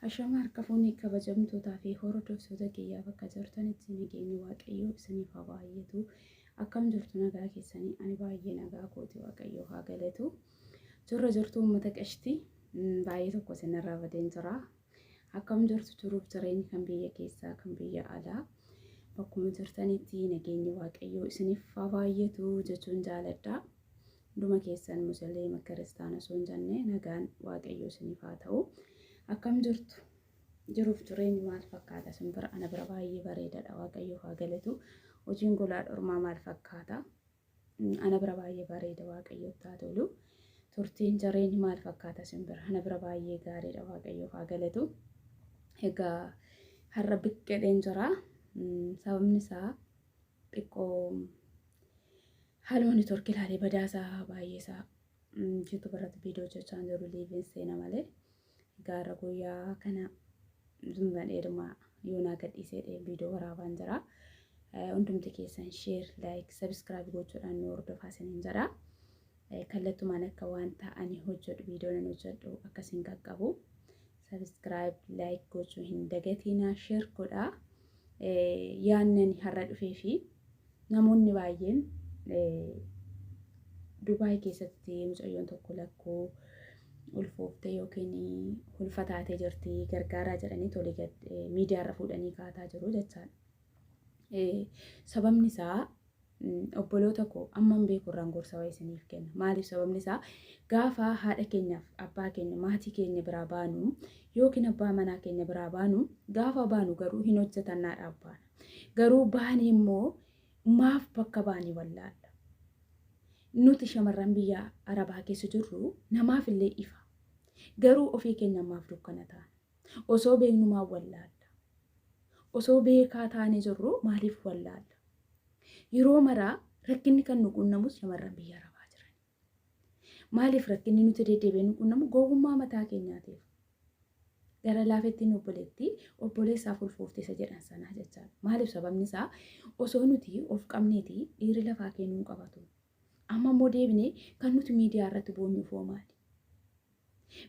Ashama harka fuunee kabajamtootaa fi hordoftoota kiyyaa bakka jirtanitti nageenyi Waaqayyoo isiniif haa baay'atu. Akkam jirtu nagaa keessanii? Ani baay'ee nagaa kooti, Waaqayyoo haa galatu. Jirra jirtu uummata qashti, baay'ee tokko isinirraa badeen jira. Akkam jirtu jiruuf jireenyi kan biyya keessaa kan biyya alaa? Bakkuma jirtanitti nageenyi Waaqayyoo isiniif haa baay'atu jechuun jaaladha. Hunduma keessan Musliima Kiristaana osoo hin jenne nagaan Waaqayyoo isiniif haa ta'u. Akkam jirtu? Jiruuf jireenyi maal fakkaata isin bira? Ana bira baay'ee bareedaadha, Waaqayyoof haa galatu. Hojiin golaa dhormaa maal fakkaata? Ana bira baay'ee bareeda, Waaqayyootti haa tolu. Turtiin jireenyi maal fakkaata isin bira? Ana bira baay'ee gaariidha, Waaqayyoof haa galatu. Egaa har'a biqqedheen jira. Sababni isaa xiqqoo haaluma network ilaalee badaasaa baay'ee isaa YouTube irratti viidiyoo hojjechaa hin jiru, liiviin seena malee. Egaa har'a guyyaa kana zumban yoonaa gadhiisee viidiyoo waraabaan jira. Hundumti keessan share, like, subscribe gochuudhaan nu hordofaa isiniin jedha. Kallattumaan akka wanta ani hojjedhu, viidiyoo nan hojjedhu akkasiin qaqqabu. Subscribe, like gochuu hin dagatinaa, share godhaa. Yaanni ani har'a dhufee fi namoonni baay'een Dubaay keessatti mucayyoon tokko lakkuu ulfooftee yookiin ulfa taatee jirti, gargaaraa jedhanii tole miidiyaarra fuudhanii kaataa jiru jechaadha. Sababni isaa, obboloota koo, amman beeku irraan gorsa wayii isiniif kenna. Maaliif? Sababni isaa gaafa haadha keenyaaf abbaa keenya, maatii keenya biraa baanu yookiin abbaa manaa keenya biraa baanu, gaafa baanu garuu hin hojjetannaadhaaf baana. Garuu baanii immoo maaf bakka baanii wallaalla. Nuti shamarran biyya Arabaa keessa jirru namaaf illee ifa. Garuu ofii keenya maaf dukkana taana? Osoo beeknu maaf wallaalla? Osoo beekaa taanee jirru maaliif wallaalla? Yeroo maraa rakkinni kan nu qunnamus shamarran biyya Arabaa jiran. Maaliif rakkinni nuti deddeebi'ee nu qunnamu? Gowwummaa mataa keenyaatiif. Gara laafettiin obboleettii obboleessaaf ulfoofte isa jedhan sanaa jechaadha. Maaliif? Sababni isaa osoo nuti of qabneeti dhiirri lafaa kennuu hin qabatu. Amma immoo deebinee kan nuti miidiyaa irratti boonyuuf hoo maali?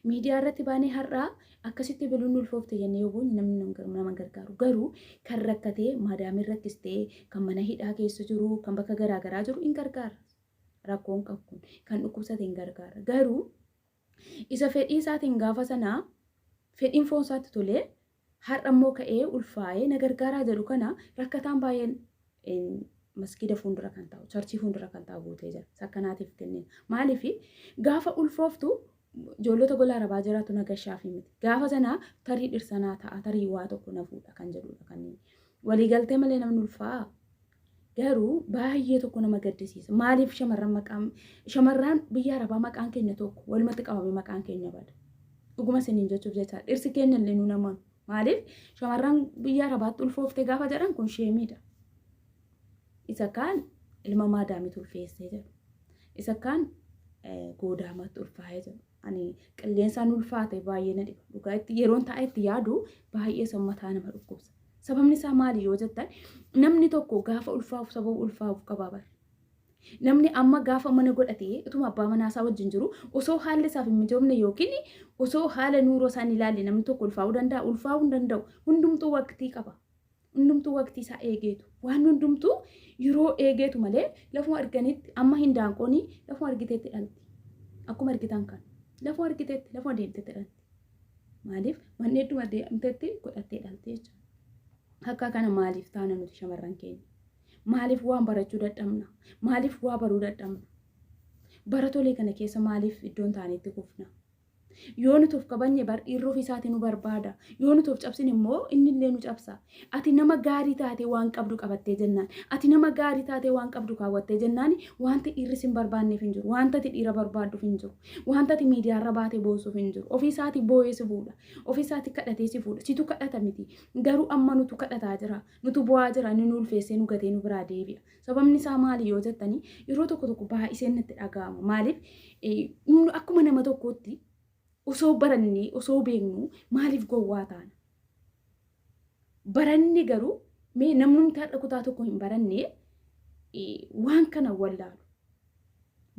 Miidiyaa irratti baanee har'aa akkasitti biluun ulfoofte jennee yoo boonye namni nama gargaaru. Garuu kan rakkatee maadaamiin rakkistee, kan mana hidhaa keessa jiru, kan bakka garaa garaa jiru hin gargaara. Rakkoon qabu kun kan dhukkubsate hin gargaara. Garuu isa fedhii isaatiin gaafa sanaa fedhiin foon isaatti tolee har'a immoo ka'ee ulfaa'ee na gargaaraa jedhu kana rakkataan baay'een maskiida fuuldura kan taa'u, charchii fuuldura kan taa'u guutee jira. Sakkanaatiif kennina. Maaliif? Gaafa ulfooftu ijoollota gola Arabaa jiraatu na gashaaf miti. Gaafa sanaa tarii dhirsanaa ta'a, tarii waa tokko na fuudha kan jedhudha kan waliigaltee malee namni ulfaa'a. Garuu baay'ee tokko nama gaddisiisa. Maaliif shamarran maqaan shamarran biyya Arabaa maqaan keenya tokko walumatti qabamee maqaan keenya bada? Dhuguma isiniin jechuuf jecha dhirsi keenya illee nu namanu. Maaliif shamarran biyya Arabaatti ulfoofte gaafa jedhan kun sheemiidha. Isa kaan ilma maadaamitu ulfeessee jedhu. Isa kaan goodaamatti ulfaa'ee jedhu. Ani qilleensaan ulfaate baay'ee na dhiba. Dhugaa itti yeroon taa'ee itti yaadu baay'ee sammataa nama dhukkubsa. Sababni isaa maali yoo jettan, namni tokko gaafa ulfaa'uuf sababa ulfaa'uuf qabaa bara. Namni amma gaafa mana godhatee utuma abbaa manaa isaa wajjin jiru osoo haalli isaaf hin mijoomne yookiin osoo haala nuuroo isaa hin ilaalle namni tokko ulfaa'uu danda'a? Ulfaa'uu hin danda'u. Hundumtuu waqtii qaba. Hundumtuu waqtii isaa eegeetu. Waan hundumtuu yeroo eegeetu malee lafuma arganitti amma hin daanqoonii lafuma argiteetti dhalti. Akkuma argitan kan lafuma argiteetti, lafuma deemtetti dhalti. Maaliif? Manni hedduma deemtetti godhattee dhalti jechuudha. Akka kana maaliif taana nuti shamarran keenya? Maaliif waan barachuu dadhabna? Maaliif waa baruu dadhabna? Baratolee kana keessa maaliif iddoon taanetti kufna? Yoo nuti of kabajne bar dhiirri ofii isaatii nu barbaada. Yoo nuti of cabsine immoo inni illee nu cabsa. Ati nama gaarii taatee waan qabdu qabattee jennaan, ati nama gaarii taatee waan qabdu kaawwattee jennaan, wanti dhiirri sin barbaanneef hin jiru. Wanta ati dhiira barbaadduuf hin jiru. Wanta ati miidiyaarra baatee boossuuf hin jiru. Ofii isaatii boo'ee si fuudha. Ofii isaatii kadhatee si fuudha. Situ kadhata miti. Garuu amma nutu kadhataa jira. Nutu bu'aa jira. Inni nu ulfeessee nu gatee nu biraa deebi'a. Sababni isaa maali yoo jettanii, yeroo tokko tokko baay'iseen natti dhaga'ama. Maaliif akkuma nama tokkootti osoo barannee osoo beeknu maaliif gowwaa taana? Baranne garuu mee namnumti har'a kutaa tokko hin baranne waan kana wallaalu.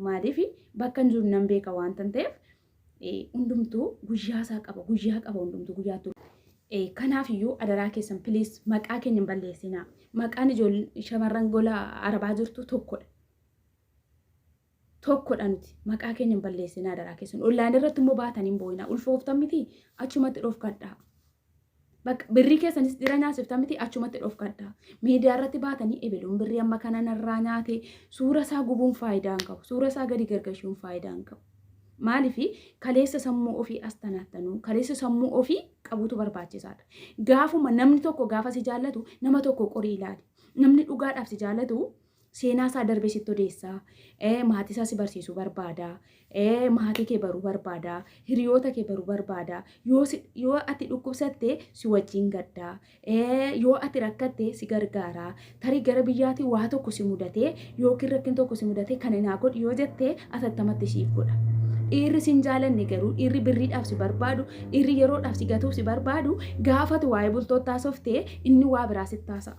Maaliif? Bakka hin jiru nan beeka waan ta'eef. Hundumtuu guyyaa isaa qaba, guyyaa qaba hundumtuu guyyaa turu. Kanaaf iyyuu adaraa keessan please maqaa keenya hin balleessinaa. Maqaan ijoollee shamarran gola arabaa jirtu tokkodha. Tokkodha nuti maqaa keenya hin balleessinaa adaraa keessan. Ollaan irratti immoo baatanii hin boo'inaa. Ulfooftan miti achumatti dhofkadhaa. Bakka birrii keessanis dhira nyaasiftan miti achumatti dhofkadhaa. Miidiyaa irratti baatanii ebeluun birrii amma kana narraa nyaate suura isaa gubuun faayidaa hin qabu. Suura isaa gadi gargashuun faayidaa hin qabu. Maaliif kaleessa sammuu ofii as tanaattanuu kaleessa sammuu ofii qabuutu barbaachisaadha. Gaafuma namni tokko gaafa si jaallatu nama tokko qorii ilaali. Namni dhugaadhaaf si jaallatu seenaa isaa darbee sitti odeessaa, maatii isaa si barsiisuu barbaada, maatii kee baruu barbaada, hiriyoota kee baruu barbaada. Yoo ati dhukkubsatte si wajjin gaddaa, yoo ati rakkatte si gargaara. Tarii gara biyyaatti waa tokko si mudatee yookiin rakkin tokko si mudatee kana naa godhi yoo jette atattamatti siif godha. Dhiirri sin jaalanne garuu dhiirri birriidhaaf si barbaadu, dhiirri yeroodhaaf si gatuuf si barbaadu gaafatu waa'ee bultootti haasoftee inni waa biraa sitti haasa'a.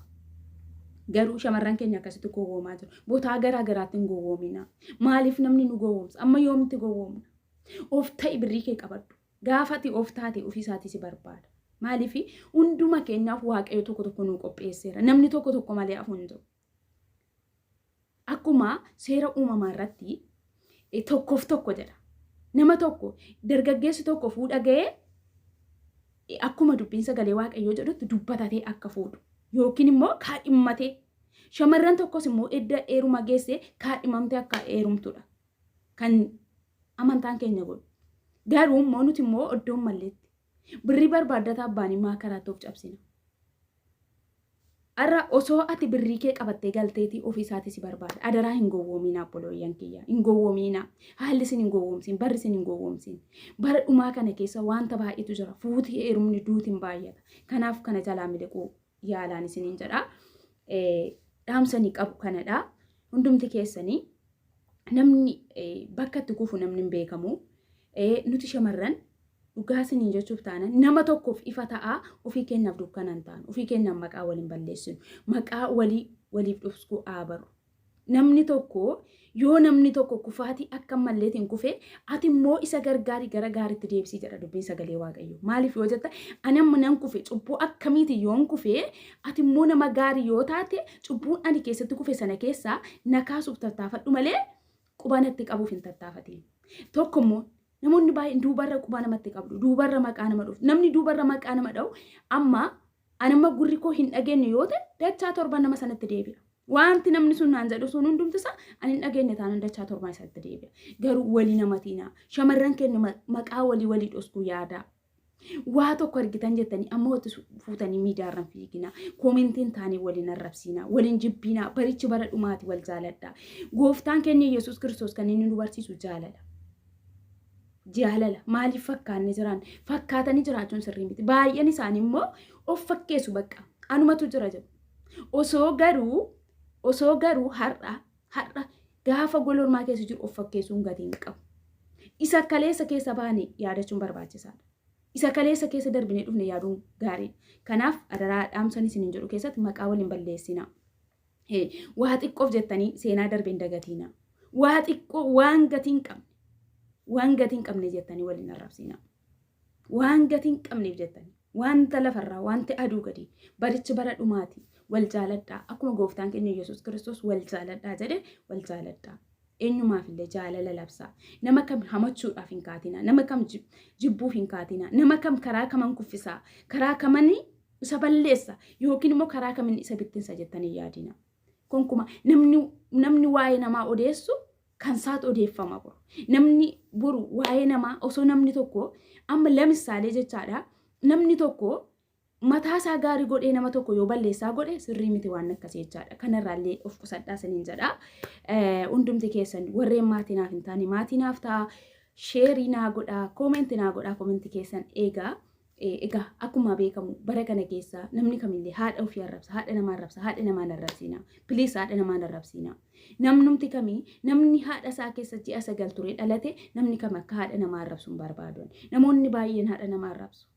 Garuu shamarran keenya akkasitti gowwoomaa jiru. Botaa garaa garaatti hin gowwoomina. Maaliif namni nu gowwoomsa? Amma yoomitti gowwoomna? Of ta'i birrii kee qabadhu. Gaafa ati of taate ofii isaatii si barbaada. Maaliif hunduma keenyaaf waaqayyo tokko tokko nu qopheesseera. Namni tokko tokko malee hafu hin jiru. Akkuma seera uumamaa irratti tokkoof tokko jedha. Nama tokko dargaggeessi tokko fuudha ga'ee akkuma dubbiin sagalee waaqayyoo jedhutti dubbatatee akka fuudhu yookiin immoo kaadhimmatee shamarran tokkos immoo edda heeruma geesse kaadhimamtee akka heerumtudha kan amantaan keenya godhu. Garuu immoo nuti immoo iddoon malleetti birrii barbaaddataa abbaan maa karaatti of cabsina. Har'a osoo ati birrii kee qabattee galteetii ofii isaatii si barbaada. Adaraa hin gowwoomiinaa obbolooyyan kiyya. Hin gowwoomiinaa. Haalli isin hin gowwoomsin. Barri isin hin gowwoomsin. Bara dhumaa kana keessa wanta baay'eetu jira. Fuuti heerumni duuti hin baay'ata. Kanaaf kana jalaa miliquu yaalaan isiniin jedha. Dhaamsanii qabu kanadha. Hundumti keessanii namni bakka itti kufu namni hin beekamu. Nuti shamarran dhugaa isiniin jechuuf taanan nama tokkoof ifa ta'aa ofii keenyaaf dukkana hin taanu. Ofii keenyaaf maqaa waliin balleessinu. Maqaa walii waliif dhufsuu aabaru. Namni tokko yoo namni tokko kufaatii akka malleetiin kufe ati immoo isa gargaari gara gaariitti deebisii jedha dubbiin sagalee waaqayyoo. Maaliif yoo jetta ani amma nan kufe cubbuu akkamiiti yoon kufe ati immoo nama gaarii yoo taate cubbuun ani keessatti kufe sana keessaa na kaasuuf tattaafadhu malee quba natti qabuuf hin tattaafatiin. Tokko immoo namoonni baay'een duubarra quba namatti qabdu duubarra maqaa nama dhufu namni duubarra maqaa nama dha'u amma anamma gurri koo hin dhageenye yoo ta'e dachaa torban nama sanatti deebi'a. Wanti namni sun naan jedhu sun hundumti isaa ani hin dhageenye taanaan dachaa torban isatti deebi'a. Garuu walii namatiinaa shamarran keenya maqaa walii walii dhoskuu yaadaa. Waa tokko argitan jettanii amma watti fuutanii miidiyaarra hin fiiginaa. Koomentiin taanee waliin arrabsiinaa, waliin jibbiinaa, barichi bara dhumaati wal jaaladhaa. Gooftaan keenya Yesuus Kiristoos kan inni nu barsiisu jaalala. Jaalala maaliif fakkaanne jiraan? Fakkaatanii jiraachuun sirrii miti. Baay'een isaanii immoo of fakkeessu bakka. Anumatu jira jedhu. Osoo garuu osoo garuu har'a har'a gaafa gola ormaa keessa jiru of fakkeessuun gatii hin qabu. Isa kaleessa keessa baane yaadachuun barbaachisaadha. Isa kaleessa keessa darbinee dhufne yaaduun gaariidha. Kanaaf adaraa dhaamsan isiniin jedhu keessatti maqaa waliin balleessinaa. Waa xiqqoof jettanii seenaa darbe hin dagatiinaa. Waa xiqqoo waan gatii hin qabne waan gatii hin qabne jettanii waliin arrabsinaa. Waan gatii hin qabneef jettanii wanta lafarraa wanti aduu gadi barichi bara dhumaati wal jaaladhaa akkuma gooftaan keenya Yesuus Kiristoos wal jaaladhaa jedhe wal jaaladhaa. Eenyumaaf illee jaalala labsaa. Nama kam hamachuudhaaf hin kaatinaa. Nama kam jibbuuf hin kaatinaa. Nama kam karaa kaman kuffisaa. Karaa kamanii isa balleessa yookiin immoo karaa kamiin isa bittinsa jettanii yaadina. Konkuma namni namni waa'ee namaa odeessu kan isaatu odeeffama boru. Namni boru waa'ee namaa osoo namni tokko amma lamissaalee jechaadha namni tokko mataa isaa gaarii godhee nama tokko yoo balleessaa godhe sirrii miti waan akkasii jechaadha. Kanarraallee of qusadhaa saniin jedha. Hundumti keessan warreen maatii naaf hin taane maatii naaf ta'a. Sheerii naa godhaa, koomentii naa godhaa, koomentii keessan eegaa. Egaa akkuma beekamu bara kana keessa namni kamillee haadha ofii arrabsa, haadha namaa arrabsa, haadha namaa hin arrabsiina. Please haadha namaa hin arrabsiina. Namnumti kamii namni haadha isaa keessa ji'a 9 turee dhalate namni kam akka haadha namaa arrabsu hin barbaadu. Namoonni baay'een haadha namaa arrabsu.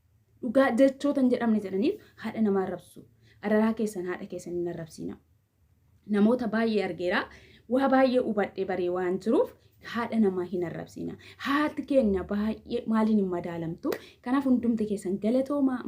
Dhugaa jechoota hin jedhamne jedhaniif haadha namaa arrabsu. Adaraa keessan haadha keessan hin arrabsiina. Namoota baay'ee argeera. Waa baay'ee hubadhee baree waan jiruuf haadha namaa hin arrabsina. Haati keenya baay'ee maaliin hin madaalamtu. Kanaaf hundumti keessan galatoomaa.